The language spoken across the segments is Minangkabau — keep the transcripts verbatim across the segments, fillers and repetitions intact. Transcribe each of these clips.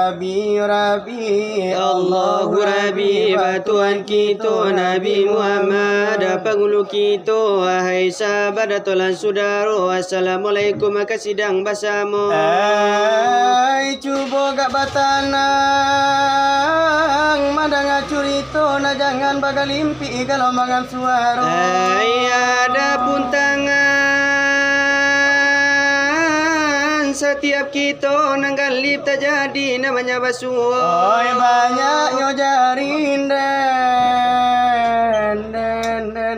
Rabbi, Rabbi, Allahu Rabbi, ba Tuhan kito Nabi Muhammad, pangulu kito, wahai sahabat, datuak lan sudaro, assalamualaikum ka sidang basamo. Ai, cubo gak batanang, mandanga curito, nak jangan bagalimpik galombang suaro. Ai, adapun tangan, satiap kito nan galip tajadi namanya basuo. Oi, banyaknyo jari, den, den, den.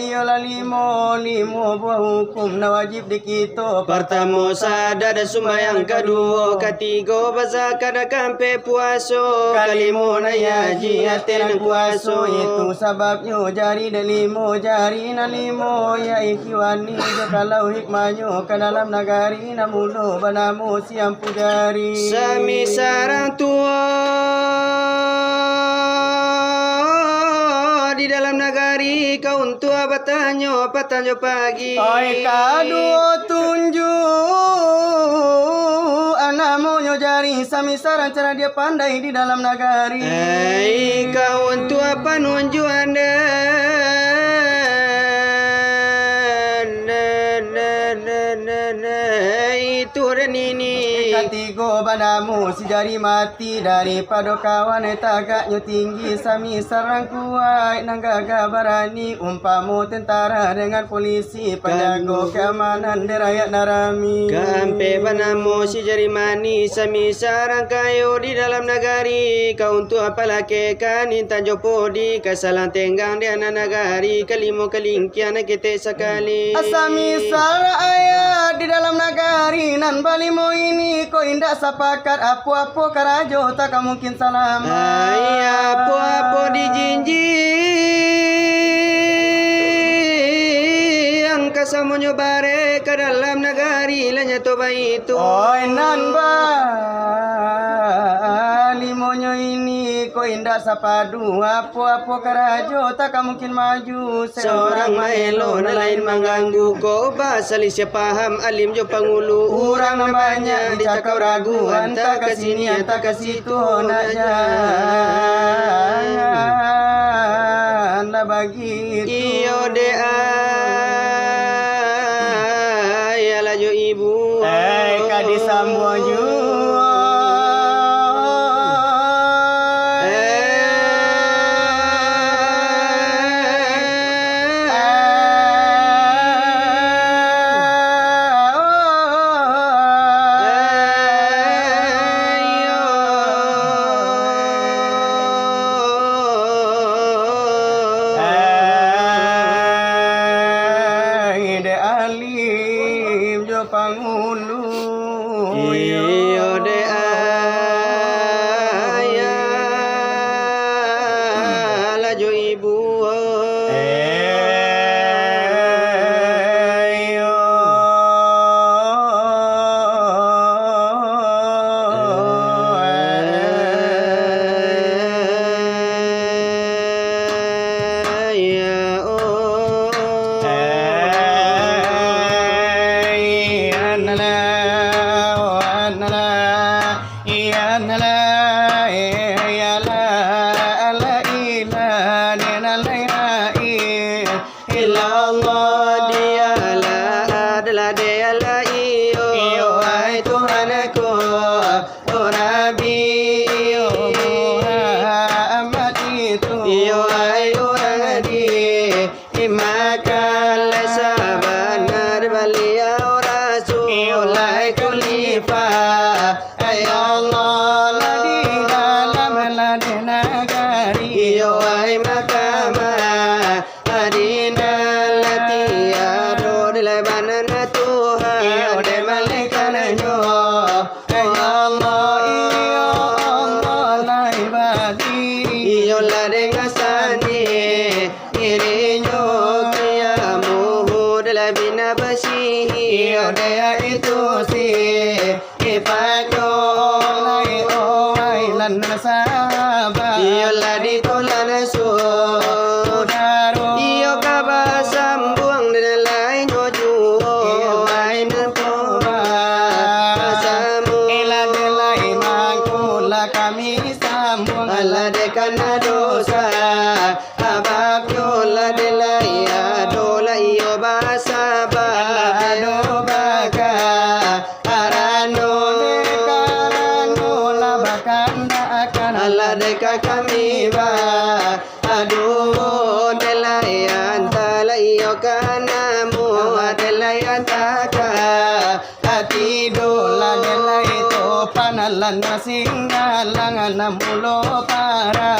Iyolah limo, limo buah hukum nan wajib di kito. Partamo, sahadat sumbayang, kaduo, katigo, bazakat, kaampek, puaso, kalimo, naiak haji, ateh nan kuaso. Itu sababnyo jari den limo, jari nan limo, ya ikhwani, jo kalau hikmahnyo ka dalam nagari, nan mulo banamo Siampu Jari. Sami sarang tuo di dalam nagari, ka untuak batanyo, batanyo pagi. Oi, kaduo tunjuak, namonyo jari, sami sarang cadiak pandai di dalam nagari. Ai, ka untuak panunjuak, den, den, den, itu den ini. Katigo banamo si jari mati, daripado kawan tagaknyo tinggi, sami sarang kuaik nan gagah barani, umpamo tentara dengan polisi, panjago kaamanan di rakyat nan rami. Kaampek banamo si jari manih, sami sarang kayo di dalam nagari, ka untuak palakekan intan jo podi, ka salang tenggang di anak nagari, kalimo kalingkiang nan ketek sakali. Sami sarang ayah di dalam nagari, nan balimo ini ko indak sapakat, apo-apo karajo tak ka mungkin salamaik. Ai, apo-apo dijinjiang, ka samonyo barek ka dalam nagari, lah nyato baitu. Oi, nan balimonyo ini ko indak sapadu, apo-apo karajo tak ka mungkin maju. Saurang maelo, nan lain mangganggu, ko basalisiah paham alim jo pangulu. Urang nan banyak dicakau ragu, antah ka sini, antah ka situ, nak jan lah bagitu. Iyo dek ai, alah jo ibu. Eh, ka disambuang juo. Dek alim jo pangulu. Iyo dek ayah, lah jo ibu. Eh, iyo. Illallah, dialah adalah dialah iyo. Iyo, ai Tuhanku, oh Nabi, iyo Muhammad itu. Iyo, ai urang adi, imakan lai sabanar baliau rasul. Iyo, lai khalifah, ai Allah, lah di dalam, lah di nagari. Iyo, ai mahkamah, Madinah lah tiado di labanan Tuhan. Iyo, dek malaikat nyo. Ya Allah, iyo Allah, lai badiri. Iyo lah dek sandi, dirinyo kia Abak yo lah dek lai ado lah iyo basaba. Ado baka karano, karano lah bakandak akan alah dek ka kami ba. Aduh, dek lai anta lah iyo ka namu, dek lai anta ka. Ati dolah dek lai topan, alah na singgalang na mulo para.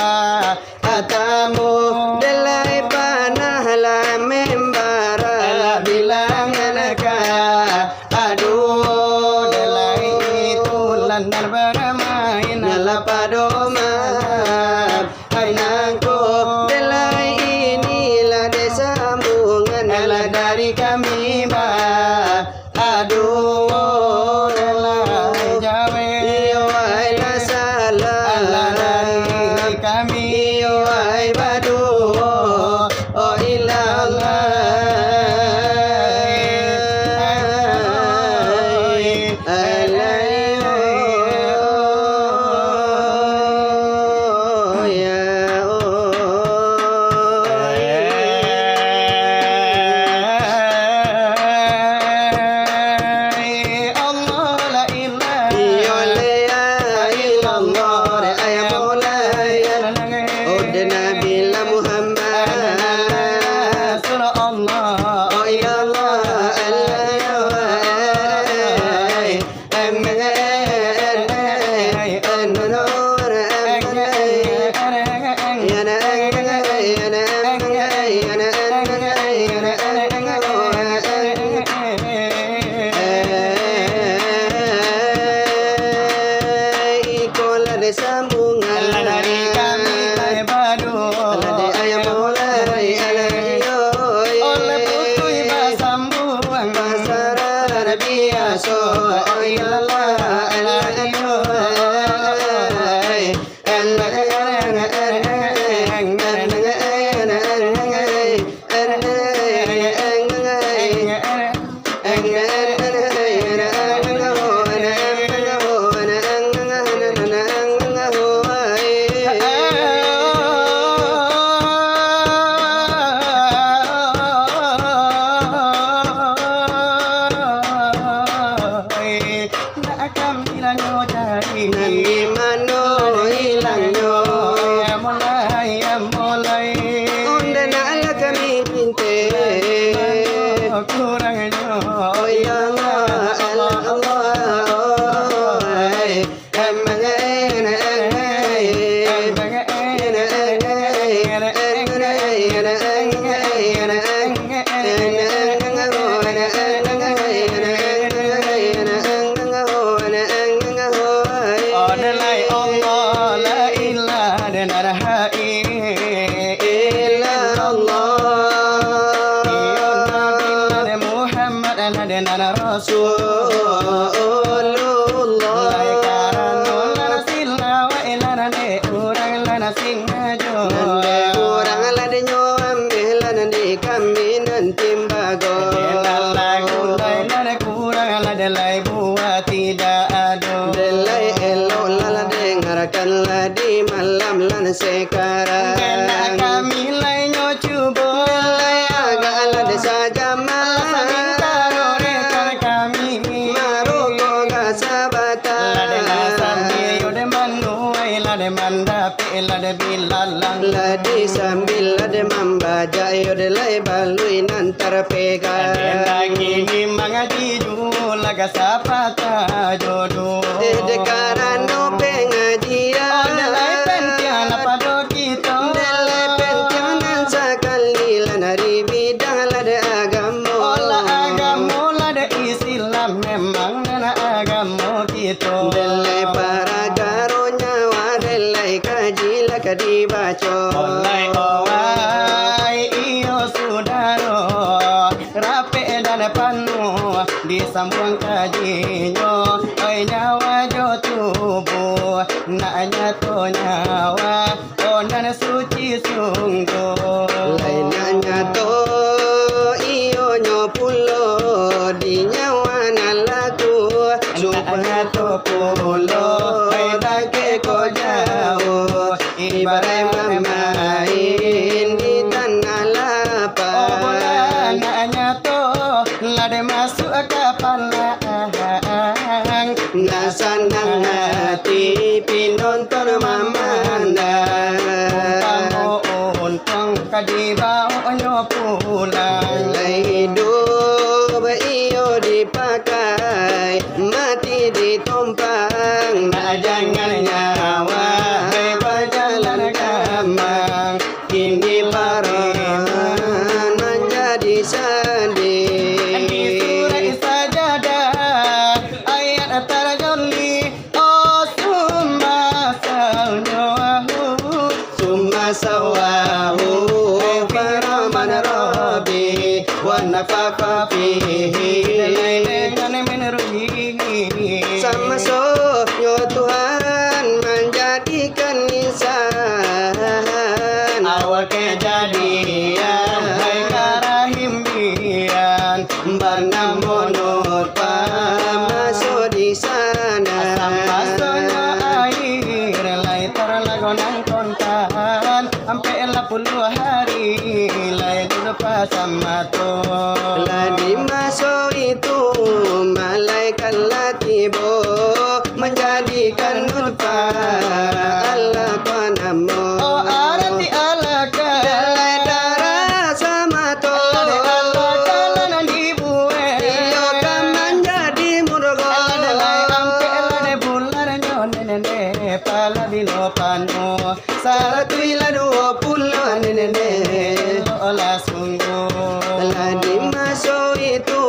Atamu dek lai panah lah membara, lah bilangan ka. Aduh, dek lai itu lah nan baramain, lah padoman. Ai nangko, dek lai inilah dek sambungan, lah dari kami ba. Aduh, alah jawe. Iyo, ai lah salah. Alah dari kami. Iyo, ai baduo. Oh, ilallah. Alah, ya, oh. Allah, la ilaha illallah, ya Maulaya. Oh, dek Nabi lah Muhammad. Rasulullah, oh, ilallah, Allah, ya. Iko lah dek sambungan. Lah dari kami lah baduo. Lah dek ayah Maulaya, alah iyo. Oleh putuih basambung. Basara biaso. Oh, ilallah, alah iyo. Nak kami lah nyo cari. Nan di mano ilangnyo? Ya mulai, ya mulai. Ondeh nak lah kami pinta. Mano kurangnyo? Oh ya Allah, Allah, Allah, oh, ai. Oh, dek lai Allah, la ilaha illallah. Iyo, Nabi lah dek Muhammad, lah dek nan Rasulullah. Lai karano lah nan silawak, lah nan dek urang lah nan singajo. Nan dek urang lah dek nyo ambiak, lah nan dek kami nan timbago. Dek nan lagu lai lah dek kurang, lah dek lai buah tidak ado. Dek lai elok lah lah dengarkan lah di malam nan sekarang. Dek nan kami lai nyo cubo. Dek lai agak lah dek sajam. Lah samingkaro rekan kami. Maroko ka sabatang. Lah dek lah sambil yo dek manuai, lah dek mandapek, lah dek bilalang. Lah dek sambil lah dek mambajak, yo dek lai baluik nan tarpegang. Dek nan kini mangaji juo, lah ka sapatah jodoh. Eh, dek karano pengajian. Oh, dek lai pentiang lah pado kito. Dek lai pentiang nan sakali lah nan di bidang lah dek agamo. Oh, lah agamo lah dek Islam, memang nan agamo kito. Dek lai parkaro nyawa, dek lai kaji lah ka dibaco. Oh lai, oh wai, iyo sudaro. Rapek dan panuh disambuang kajinyo, oi nyawa jo tubuh, nak nyato nyawa, oh nan suci sungguh. Lai nak nyato iyonyo pulo, di nyawa nan laku, nak nyato pulo, oi dakek ko jauah. Ibarat mamai, Ka dibaonyo pulang. Lai iduik iyo dipakai, mati ditompang, nak jangan nyawa bajalan gambang. Kini pareman manjadi sadih. Di surah Sajadah, ayat tarjoli, oh, summa sawahu, summa sawahu, karaman Rabbi, wa nafakha fihi. Samaso nyo Tuhan manjadikan insan, awak kajadian, hai karahimbian, banamo nutfah, maso di sana. Samaso nyo air, lai tarlago nan kontan, ampek lah puluah hari, lai duduak pasang mato. Lah di maso itu, malaikat lah tibo, manjadikan nutfah, alaqah namo. Oh, arati alaqah. Dari darah samato. Dari alaqah lah nan dibuek. Iyo ka manjadi mudghah. Lah dek lai ampek, lah dek bulan nyo, nenek, pala bilo panuh. Saratuih lah duo puluah, nenek, lah sungguah. Lah di maso itu,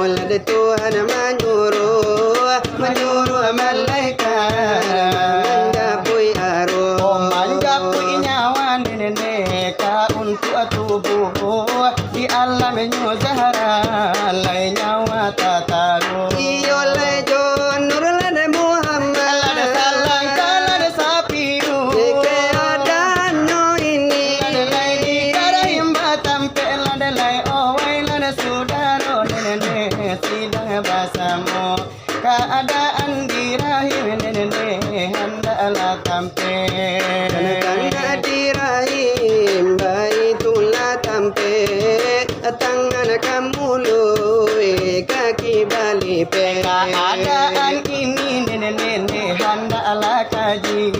lah dek Tuhan manyuruah, manyuruah malaikat manjapuik aruah. Oh, manjapuik nyawa, nenek, ka untuak tubuah. Di alamnyo Zahra, lai nyawa tataruah. Iyo lai jo Nur, lah dek Muhammad. Lah dek Salam, ka lah dek Sapiu. Di keadaannyo ini. Lah dek lai di karahim batampek, lah dek lai owai, lah dek sudaro, nenek, sidang basamo. Kaadaan di rahim, nenek, handaklah tampek. Kanak-kanak di rahim, baitu lah tampek. Tangan ka muluik, kaki balipek. Kaadaan ini, nenek, handaklah kaji.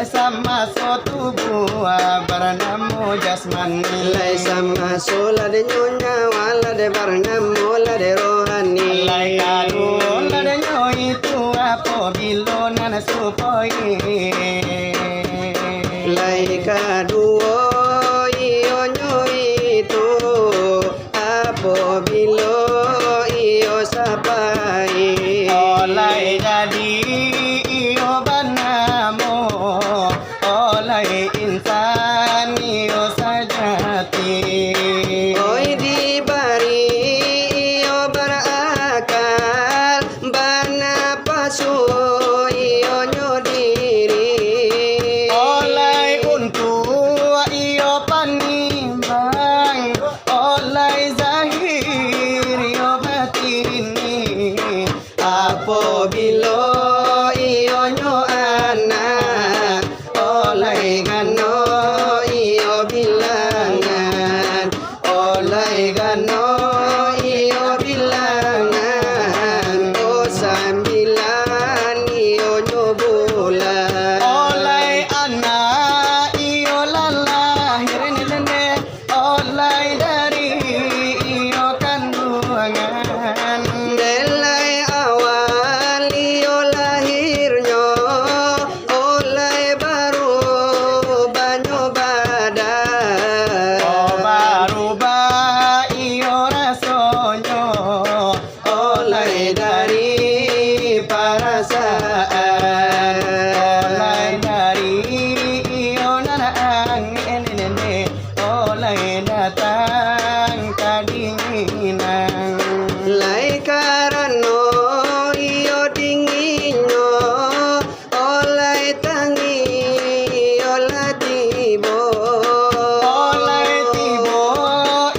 Samaso tubuah barnamo jasmani. Lai samaso lah dek nyo nyawa, lah dek barnamo, lah dek rohani. Lai kaduo lah dek nyo itu, apobilo nan supoik. Lai kaduo iyonyo itu, apobilo iyo sapaik. Oh, lai jadi iyo banamo, oh, lai insan iyo sajati. Oi, dibari iyo barakal, banapasu iyonyo diri. Oh, lai untuak iyo panimbang, oh, lai zahir iyo batini. Apobilo iyonyo anak, oh, lai gano iyo bilangan, oh, lai gano iyo bilangan, oh, sambilan iyonyo bulan. Oh, lai anak iyo lah lahir, nenek, oh, lai dari iyo kanduangan. Dek lai awal iyo lahirnyo, oh, lai barubahnyo badan. Oh, barubah iyo rasonyo, oh, lai dari parasaan. Oh, lai dari iyo nan angek, nenek, oh, lai datang kadinginan. Lai karano iyo dinginnyo, oh, lai tangih iyo lah tibo. Oh, lai tibo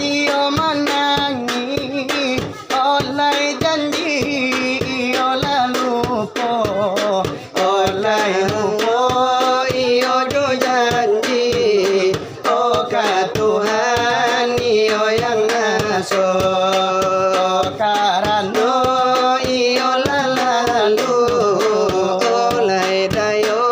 iyo manangih, oh, lai janji iyo lah lupo. Oh, lai lupo iyo jo janji, oh, ka Tuhan iyo yang ngaso. Karano iyo lah lalu, oh, lai dayo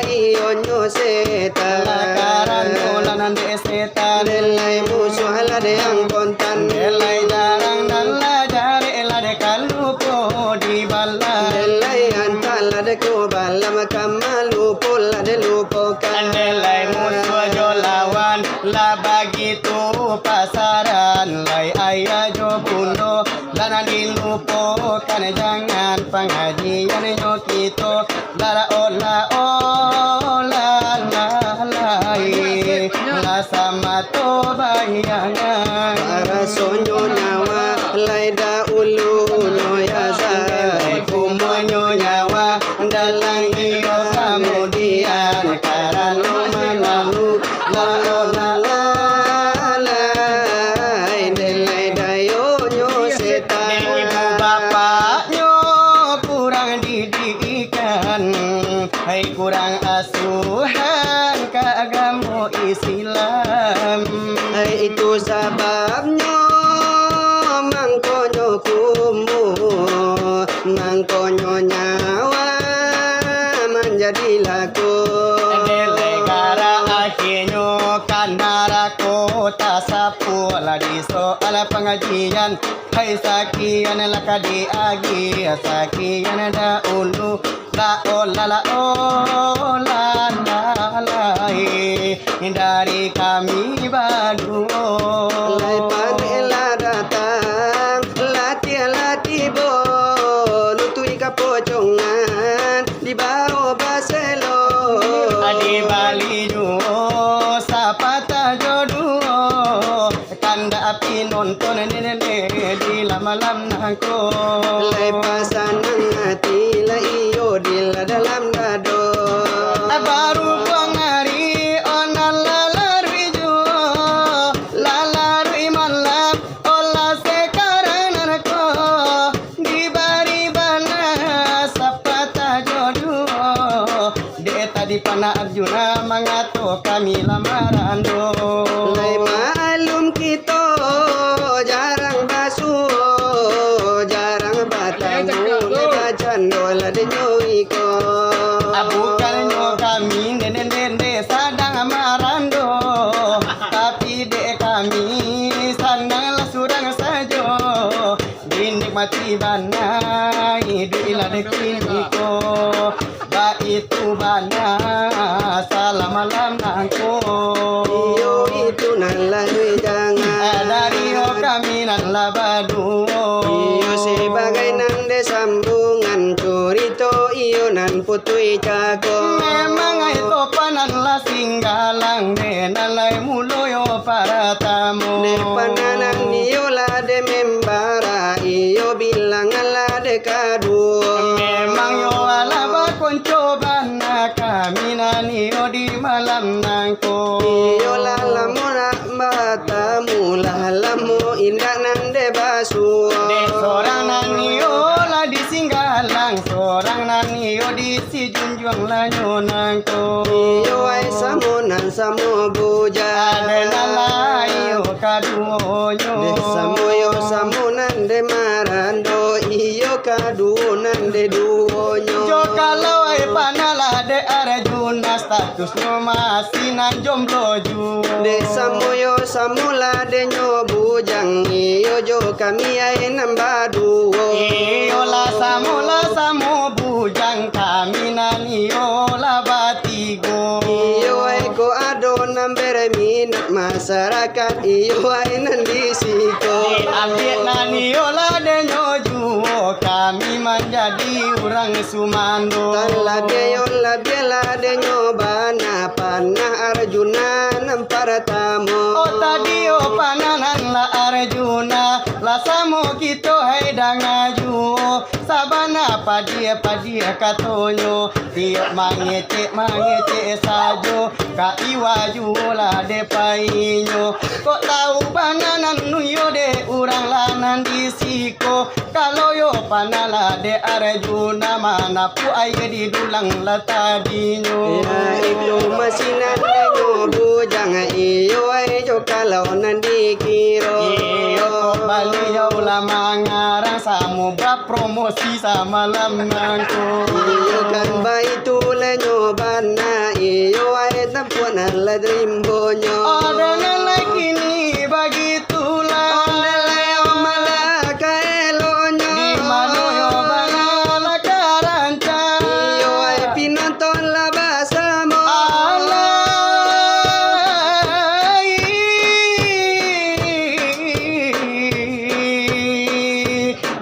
iyonyo setan. Lah karano lah nan dek Dek lai musuah lah dek ang kontan. Dek lai jarang nan lah jarek lah dek ka lupo di balam. Dek lai antak lah dek ko balam, ka malupo lah dek lupokan. Dek lai musuah jo lawan lah bagitu pasaran. Lai ayah jo bundo lah nan dilupokan, jangan pangajian nyo kito. Lah, lah, oh, lah, oh, lah, lah, lai, lah samato bayangan. Rasonyo nyawa lai daulunyo ya, lai kumonyo nyawa dalam iyo kamudian, karano manalu, lah, oh, lah, lah, lai, dek lai dayonyo setan. Dek ibu bapaknyo kurang didikan, hai kurang asuhan ka agamo Islam. Hai itu sababnyo mangkonyo kumuh, mangkonyo nyawa manjadi laku. Dek lai gara akhianyo ka narako tasapu lah di soal pangajian. Hai sakian lah ka diagiah, sakian dahulu. Lah, oh, lah, lah, oh, lah, lah, lai, dari kami baduo. Lai panek lah datang, latiah lah tibo, lutuik ka pocongan, dibao baselo. Di bali juo, sapatah jo duo, kandak api nonton nene di malam nangko. Lai pasanang ati lah iyo di lah dalam dado. Baru buang ari, oh, nan lah laruih juo, lah laruih malam, oh, lah sekarang nangko. Dibari bana sapatah jo duo. Dek tadi panah Arjuna mangato kami lah marando. Lai maklum kito jarang basuo, jarang batamu, lai bacando lah dek nyo iko. Ah, bukannyo kami nene-nene sadang marando, tapi dek kami sanang lah surang sajo. Dinikmati bana iduik lah dek kiniko, baitu bana salam malam nangko. Iyo itu nan lah jangan. Dari iyo kami nan lah baduo. Iyo sabagai nan dek sambungan curito iyo nan putuih cako. Memang ai topan nan lah singgalang dek nan lai mulo yo paratamo. Dek pananang iyo lah dek membara, iyo bilangan lah dek kaduo. Memang yo alah bakonco bana kami nan iyo di malam nangko. Iyo lah lamo nak batamu, lah lamo indak nan dek basuo. Dek sorang nan iyo lah di singgalang, sorang nan iyo di sijunjuang lah nyo nangko. Iyo ai samo nan samo bujang. Ado nan lah iyo kaduonyo. Dek samo yo samo nan dek marando, iyo kaduo nan dek duonyo. Jo kalau ai panah lah dek Arjuna, statusnyo masih nan jomblo juo. Dek samo yo samo lah dek nyo bujang, iyo jo kami ai nan baduo. Iyo lah samo, lah samo bujang, kami nan iyo lah batigo. Iyo ai ko ado nan berminat masarakat, iyo ai nan di siko. Dek ambiak nan iyo lah dek nyo juo, kami manjadi urang sumando. Tan labiah yo labiah lah dek nyo bana, panah Arjuna nan paratamo. Oh, tadi yo panah nan lah Arjuna, lah samo kito hai danga juo. Sabana padiah-padiah katonyo, tiok mangecek-mangecek sajo, ka iwa juo lah dek painyo. Kok tau bana nan iyo dek urang lah nan di siko. Kalau yo panah lah dek Arjuna, manapu aia di dulang lah tadinyo. Yaitu masih nan dek nyo bujang, iyo ai jo kalau nan dikiro. Iyo, kok Baliau lah mangarang samo bapromosi samalam nangko. Iyo kan baitulah nyo bana, iyo ai tampuak nan lah rimbonyo. Ada nan lai kini bagitulah. Ondeh lai yo malah ka eloknyo. Di mano yo bana lah ka rancak. Iyo ai pinonton lah basamo. Alai.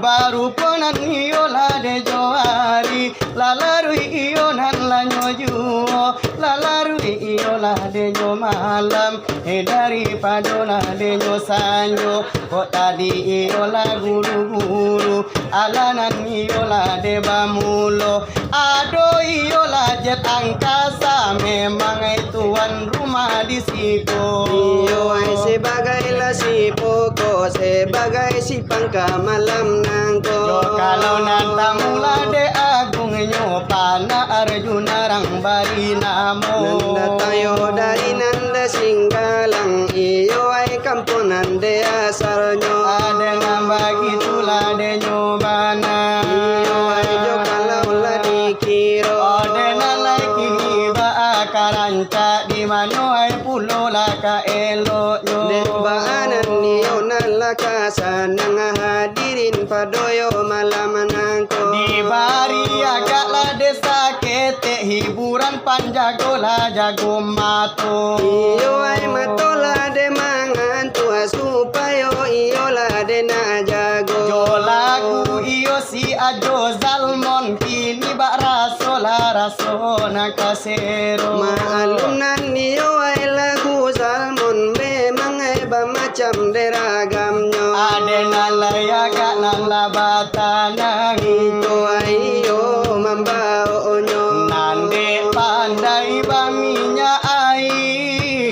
Barupo nan iyo lah de jo ari, lah laruih iyo nan lanyo juo, lah laruih iyo lah de jo malam, eh, daripado lah de jo sanjo. Kok tadi iyo lah guru-guru, alah nan iyo lah de bamulo. Ado iyo lah jet angkasa, memang ai tuan rumah di siko. Iyo ai sebagai lah si pokok, sebagai si pangka malam nangko. Yo kalau nan tamu lah de agungnyo, Pana Arjuna rang bari namo. Nan datang yo dari nan de Singgalang, iyo ai kampuang nan de asalnyo. Ada nan bagitulah de nyo bana. Iyo ai jo kalau lah dikiro. Ada nan lai kini baa ka rancak, di mano ai pulo lah ka eloknyo. Dek baa nan iyo nan lah ka sanang hadirin pado yo malam nangko. Dibari agak lah de saketek hiburan, panjago lah jago mato. Iyo ai mato lah de mangantuah, supayo iyo lah de nak jago. Jo lagu iyo si Ajo Zalmon, kini bak raso lah raso nan kasero. Maklum nan iyo ai lagu Zalmon, memang ai bamacam de ragamnyo. Ade nan lai agak nan lah batanang. Iko ai iyo mambaoknyo. Nan dek pandai baminyak aia,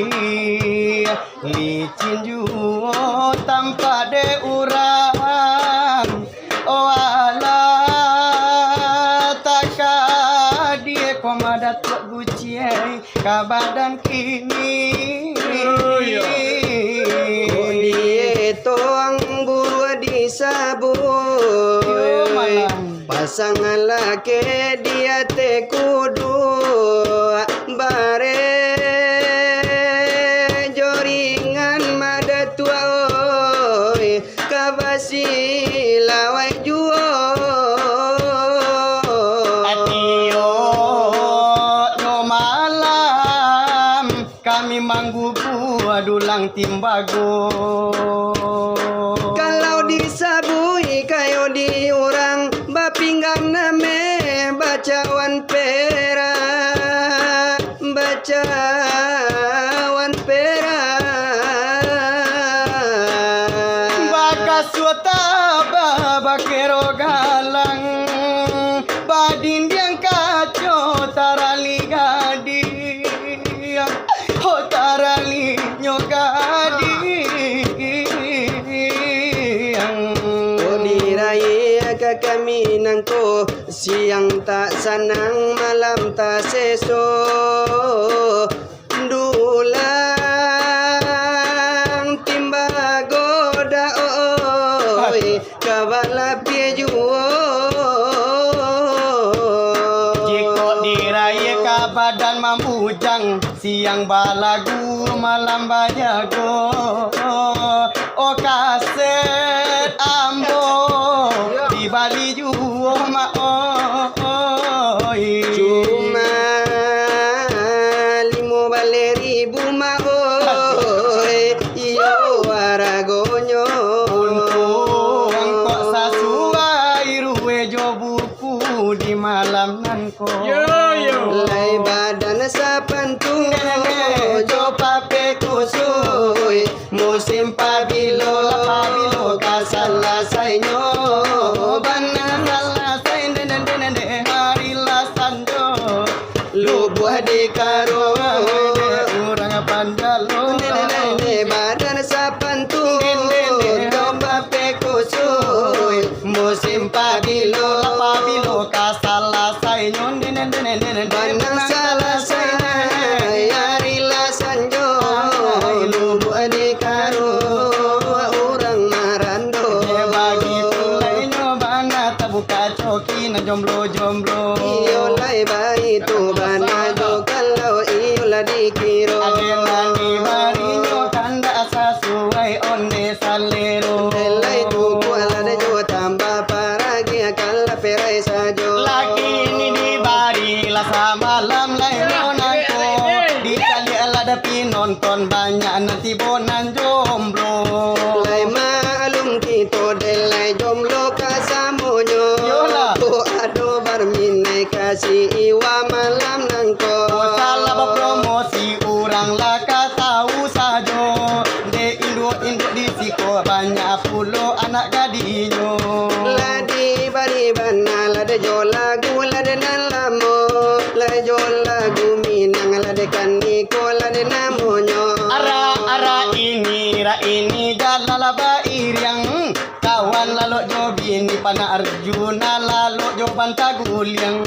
licin juo tampak dek urang. Oh alah, takadie ko mah Datuak Guci ai ka badan kini. Oh, iyo. Kok dietoang buruak disabuik. Iyo, malah. Pasang laki di ateh kudu, bare jo ringan mah Datuak oi, ka basilawai juo. Atioknyo malam kami manggugua dulang timbago. Kalau disabuik kayo di urang, bapinggan ameh bacawan perak, bacawan perak. Bakasuah tabah bakero galang, badindiang kaco tarali gadih. Ho taralinyo gadih. Ko diraih ka kami nangko, siang tak sanang, malam tak seso. Dulang timbago dak oi, ka balapia juo. Jikok diraih ka badan mambujang, siang balagu malam bajago. Oh kaset ambo dibali juo mak oi. Cuma limo baleh ribu mak oi. Iyo aragonyo. Untuang kok sasuai ruwe jo buku di malam nan ko. Yo, yo. Lai badan sapantu jo pape kusui. Musim pabilo, pabilo ka salasainyo. Bana salasai, den, den, den, den, hari lah sanjo. Lubuah di karo, urang panjalo. Nene, nene, badan sapantu, domba pe kusui. Musim pabilo, pabilo ka salasainyo. Nene, nene, nene, banang salasai, hari lah sanjo. Lubuah di karo, urang maran. Induak di siko banyak pulo anak gadihnyo. Lah dibari bana, lah dek jo lagu, lah dek nan lamo. Lah jo lagu Minang, lah dek kaniko, lah dek namonyo. Arak-arak ini, rak ini, jalan lah bairiang. Kawan lalok jo bini, panak Arjuna lalok jo banta guliang.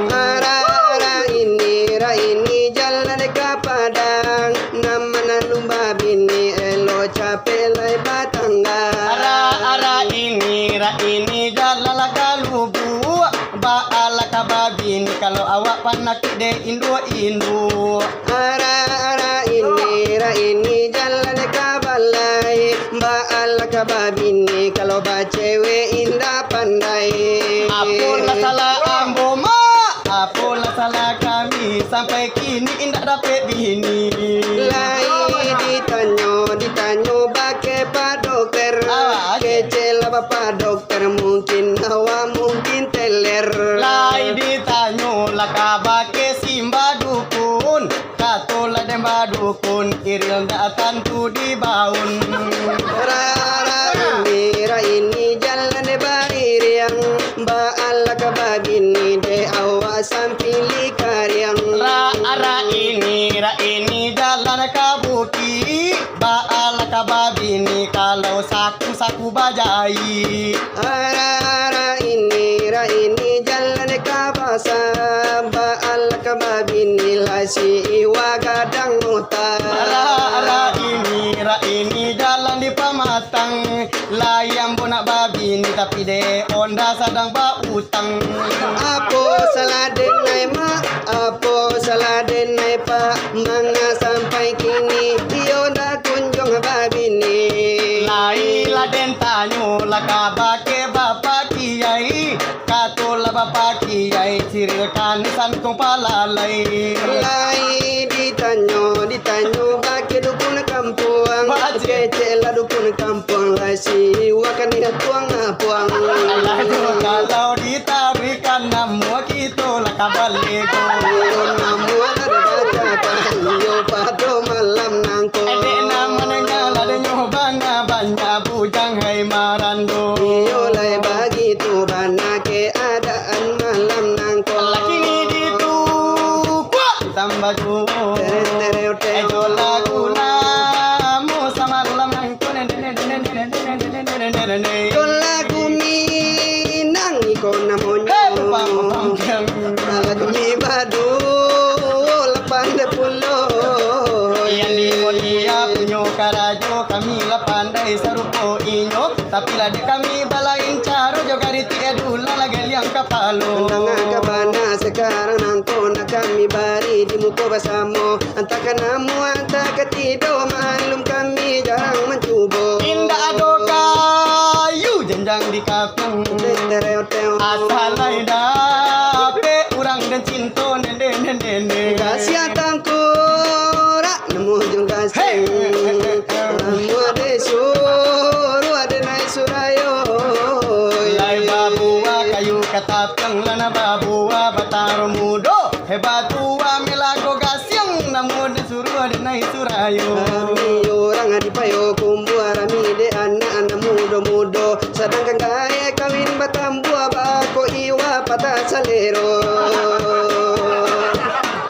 Arak-arak ini, rak ini, jalan ka Padang. Nan ma nan lumba bini, elok capek lai batangga. Arak-arak ini, rak ini, jalan lah ka Lubuak. Baa lah ka babini, kalau awak panakik dek induak-induak. Arak-arak ini, rak ini, jalan ka Balai. Baa lah ka babini, kalau bacewek indak pandai. Apolah salah ambo, Mak? Apolah salah kami, sampai kini indak dapek bini? Lai ditanyo, ditanyo bakeh Pak Dokter. Awa, oke. Kecek lah Bapak Dokter, mungkin awak mungkin teler. Lai ditanyo lah ka bakeh Simba Dukun. Kato lah den badukun, iril ndak tantu dibaun. Rara ini, ra ini, jalan dek bairiang, baalah ka babini dek awak sampili kariang. Ra, ra ini, ra ini, jalan ka bukik, baalah ka babini kalau saku-saku bajaik. Ara-ara ini, ra ini, jalan ka basa, baalah ka babini, lah si Iwa gadang utak. Ara-ara ini, ra ini, jalan di pamatang, lai ambo nak babini, tapi dek onda sadang bautang. Apo salah denai, Mak? Apo salah denai, Pak? Manga sampai kini, iyo ndak kunjuang babini. Lai lah den tanyo lah ka bakeh Bapak Kiai, kato lah Bapak Kiai, siril kani santuang palalai. Lai ditanyo, ditanyo bakeh dukun kampuang, kecek lah dukun kampuang, lai si Iwa kani tuang apuang. Alah tu, kalau ditaruihkan namo kito lah ka balego. Iyo namo lah dibacakan, iyo pado malam nangko. Dek nan mandanga lah denyo bana banyak bujang hai marando. Iyo lai bagitu bana keadaan malam nangko. Laki ni ditukuak tambah juo. Tereo, tereo, tereo. Ejo lagu lamo samalam nangko. Ko lagu Minang iko namonyo. Hei, bang, bang, bang. Lagu ni baduo lapan puluah. Yang di Mulia punyo karajo, kami lah pandai sarupo inyo. Tapi lah dek kami balain caro jo gariti, eh, dulah lah galiang kapalo. Danga ka bana sakarang nangko nak kami bari di muko basamo. Antah ka namo, antah ka tido, maklum kami jarang mancubo. Indak ado kayu janjang di kapiang. Asa lai dapek urang den cinto, nene, nene, nene. Gasiang tangkurak, namo jo gasiang. Hei, hei, hei, hei, hei. Namo ade suruah, ade nai surayo. Lai babuah kayu ka tapiang, lah nan babuah bataro mudo. Hebat tuah milago gasiang, namo disuruah di nai surayo. Rami urang di Payokumbuah, rami dek anak nan mudo-mudo. Sadangkan gaek kawin batambuah, bako Iwa patah salero.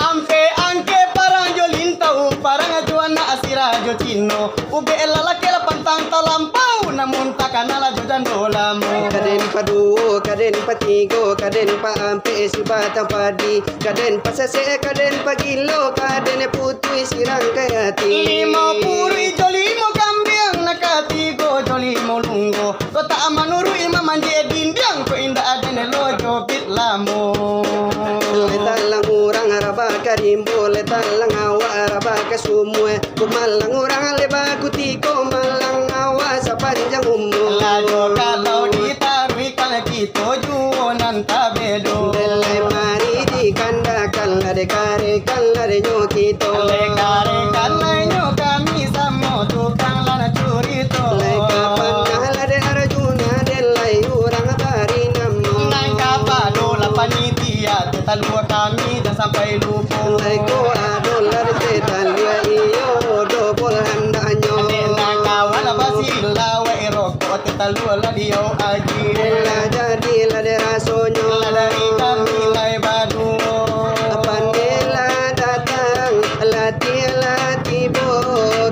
Ampek angkek parang jo lintau, parang jo anak sirah jo Cino. Ubek lalaki lah pantang talampau, namun takana lah jo jando lamo. Kaden paduo, kaden patigo, kaden paampek si batang padi, kaden pasasek, kaden pagilo, kaden putuih sirang ka ati. Limo puruik jo limo kambiang, nan katigo jo limo lunggo. Kok tak manuruik mamanjek dindiang, kok indak aden lo jobit lamo. Lai talang urang rabah ka rimbo, lai talang awak rabah ka sumua. Ko malang urang lai bakutiko, malang awak sapanjang umua. Lah jo kalau ditaruihkan kito juo nan tabedo. Lai mari dikandakan, lah dikarekan, lah denyo kito. Lai karekan, lai nyo kami samo tukang lah nan curito. Lai ka panah, lah dek Arjuna, dek lai urang bari namo. Nan kapado lah panitia, talua kami jan sampai lupo. Lai ko ado lah dek talua, iyo dobol handaknyo. Dek nan ka Talu lah diau aji. Lah jadi lah dek rasonyo. Lah dari kami lai baduo. Pandai lah datang, latiah lah tibo,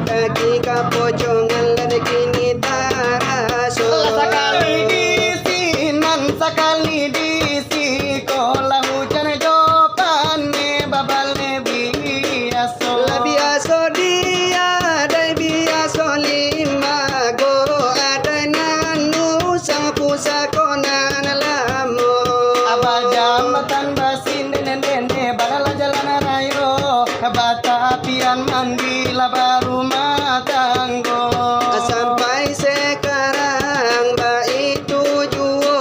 kaki ka pocongan lah dek kini taraso. Lah sakali di sinan, sakali di siko, lah hujan jo paneh babaleh biaso. Lah biaso di adai, biaso limbago, adai nan usang pusako nan lamo. Abah jambatan basinden-den, balalah jalan rayo, batapian mandi lah barumah tanggo. Sampai sekarang baitu juo,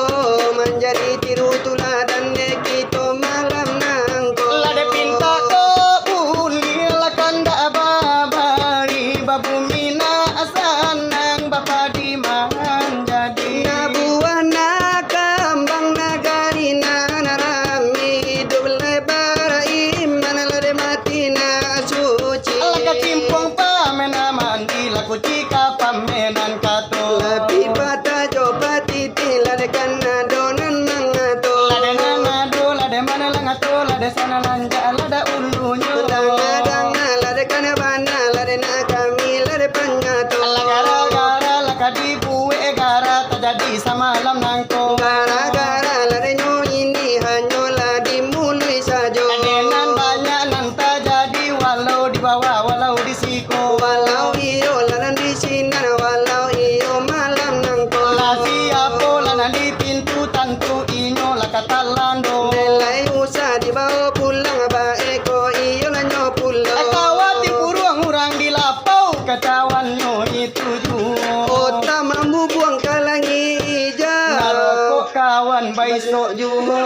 manjadi tiru tuladan dek kito malam nangko. Lah dek pintak ko buliah, lah kandak babari, babumi nak sanang, bapadi manjadi. Nah buah nak kambang, nagari nan rami, iduik lai bariman, lah dek mati nak suci. Lah kacimpuang pamenan mandi, lah kuci ka pamenan kato. Lah pi patah jo patitih, lah dek kan ado nan mangato. Lah dek nan ado, lah dek mano lah ngato, lah dek sanan lanjak, lah dek ulunyo. Danga-danga, lah dek kan bana, lah dek nak kami, lah dek panyato. Lah gara-gara, lah ka dibuek gara, tajadi samalam nangko. Gara-gara lah dek nyo ini, hanyolah dimului sajo. Dek nan banyak nan tajadi, walau di bawah, walau di siko. Walau iyo lah nan di sinan, walau iyo malam nangko. Lah siapo lah nan di pintu, tantu inyo lah ka talando. Dek lai usah dibawo pulang, baeko iyo lah nyo pulo. Eh, kawati buruang urang di lapau, kacauannyo itu juo. Otak mambubuang ka langik ija. Naroko kawan baisok juo.